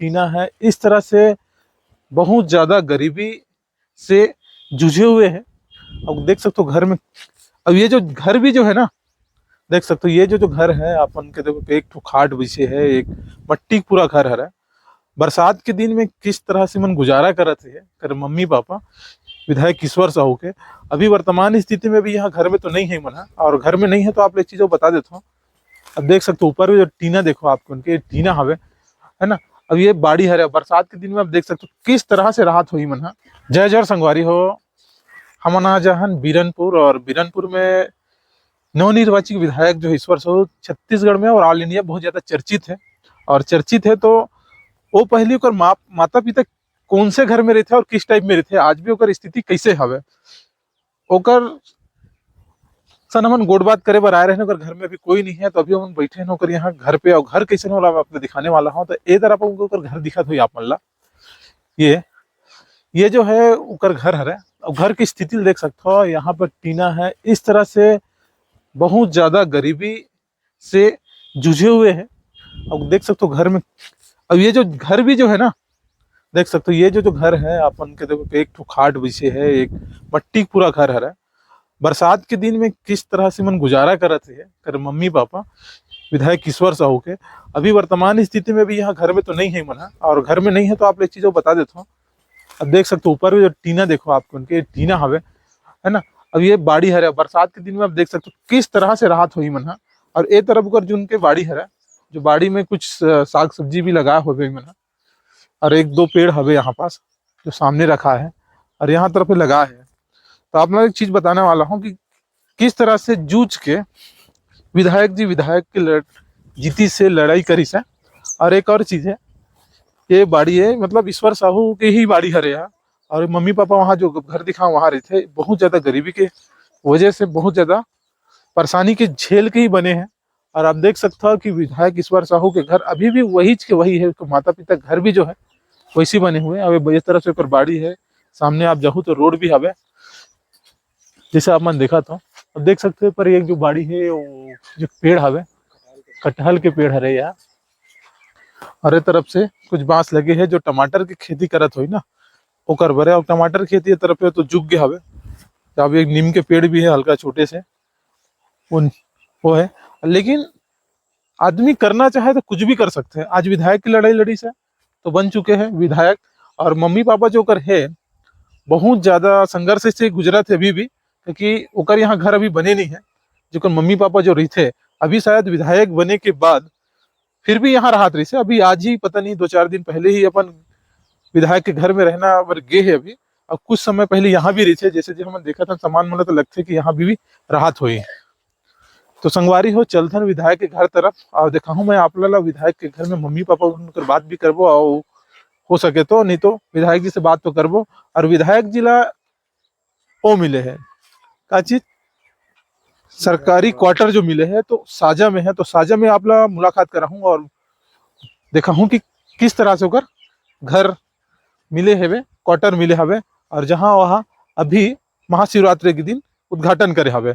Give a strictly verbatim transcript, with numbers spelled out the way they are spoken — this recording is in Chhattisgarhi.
टीना है, इस तरह से बहुत ज्यादा गरीबी से जूझे हुए हैं। अब देख सकते हो घर में, अब ये जो घर भी जो है ना, देख सकते हो ये जो जो घर है, अपन के देखो एक ठो खाट बिछे है, एक मट्टी के पूरा घर हरा। बरसात के दिन में किस तरह से मन गुजारा करत है कर मम्मी पापा, विधायक ईश्वर साहू के। अभी वर्तमान स्थिति में भी यहाँ घर में तो नहीं है मन ह, और घर में नहीं है तो आप लोग चीजों बता देता हूँ। अब देख सकते हो ऊपर में जो टीना देखो आपको उनके टीना हवे, है ना। अब ये बाड़ी हरे, बरसात के दिन में आप देख सकते हो किस तरह से राहत होही मन ह। जय जोहार संगवारी हो, हमन आज हन बीरनपुर, और बीरनपुर में नवनिर्वाचित विधायक जो ईश्वर साहू छत्तीसगढ़ में और ऑल इंडिया बहुत ज्यादा चर्चित है। और चर्चित है तो वो पहली ओकर माँ, माता पिता कौन से घर में रहते और किस टाइप में रहते, आज भी ओकर स्थिति कैसे हवे, ओकर सन हमन गोठ बात करे बर आए रहे, ओकर घर में अभी कोई नहीं है। तो अभी हमन बैठे हैं ओकर यहाँ घर पे, और घर कैसे होला मैं आपको दिखाने वाला हूँ। तो ए तरफ ओकर घर दिखत होही आप मन ला, ये ये जो है ओकर घर हरे, और घर की स्थिति देख सकते हो। यहाँ पर टीना है, इस तरह से बहुत ज्यादा गरीबी से जूझे हुए हैं। अब देख सकते हो घर में, अब ये जो घर भी जो है ना, देख सकते हो ये जो जो घर है अपन के देखो एक ठो खाट बिछे है, एक मट्टी के पूरा घर हरे। बरसात के दिन में किस तरह से मन गुजारा करत है कर मम्मी पापा, विधायक ईश्वर साहू के। अभी वर्तमान स्थिति में भी यहाँ घर में तो नहीं है मन ह, और घर में नहीं है तो आप लोग चीजों बता देता हूँ। अब देख सकते हो ऊपर में जो टीना देखो आपको उनके टीना हवे, है ना। अब ये बाड़ी हरे, बरसात के दिन में आप देख सकते हो किस तरह से राहत होही मन ह। और ए तरफ ओकर जो उनके बाड़ी हरे, जो बाड़ी में कुछ साग सब्जी भी लगा हुए मन ह, और एक दो पेड़ हवे यहाँ पास जो सामने रखा है और यहाँ तरफ भी लगा है। तो आप लोग एक चीज बताने वाला हूँ कि किस तरह से जूझ के विधायक जी विधायक के लड़ जीती से लड़ाई करिस है। और एक और चीज है, ये बाड़ी है मतलब ईश्वर साहू के ही बाड़ी हरे है। और मम्मी पापा वहाँ जो घर दिखा वहाँ रहते, बहुत ज्यादा गरीबी के वजह से बहुत ज्यादा परेशानी के झेल के ही बने हैं। और आप देख सकते हो कि विधायक ईश्वर साहू के घर अभी भी वही के वही है, उसके माता पिता घर भी जो है वैसी बने हुए हैं। अब इस तरह से ऊपर बाड़ी है, सामने आप जाहू तो रोड भी हवे, जैसे आप मन देखा तो अब देख सकते हो। पर एक जो बाड़ी है वो जो पेड़ हवे, कटहल के पेड़ हरे यार। और ये तरफ से कुछ बांस लगे है जो टमाटर की खेती करत होई ना, ओकर बरे। और टमाटर खेती ये तरफ पे तो जुग गए हवे। अब एक नीम के पेड़ भी है हल्का छोटे से, वो वो है। लेकिन आदमी करना चाहे तो कुछ भी कर सकते हैं। आज विधायक की लड़ाई लड़ी से तो बन चुके हैं विधायक। और मम्मी पापा जो ओकर है बहुत ज्यादा संघर्ष से गुजरत है अभी भी, क्योंकि ओकर यहाँ घर अभी बने नहीं है। जो मम्मी पापा जो रही थे, अभी शायद विधायक बने के बाद फिर भी यहाँ राहत रही से। अभी आज ही पता नहीं दो चार दिन पहले ही अपन विधायक के घर में रहना बर गे है अभी। और कुछ समय पहले यहाँ भी रही थे, जैसे जो हमन देखा था सामान मन तो लगते कि यहाँ भी, भी राहत हुई। तो संगवारी हो, चलथन विधायक के घर तरफ और देखाहूँ मैं आप ला विधायक के घर में मम्मी पापा उनकर बात भी करबो और हो सके तो, नहीं तो विधायक जी से बात तो करबो। और विधायक जी ला वो मिले है, का चीज, सरकारी क्वार्टर जो मिले है तो साजा में है, तो साजा में आप ला मुलाकात कराहूँ और देखाहूँ कि किस तरह से ओकर घर मिले हवे, क्वार्टर मिले हवे। और जहाँ वहाँ अभी महाशिवरात्रि के दिन उद्घाटन करे हवे।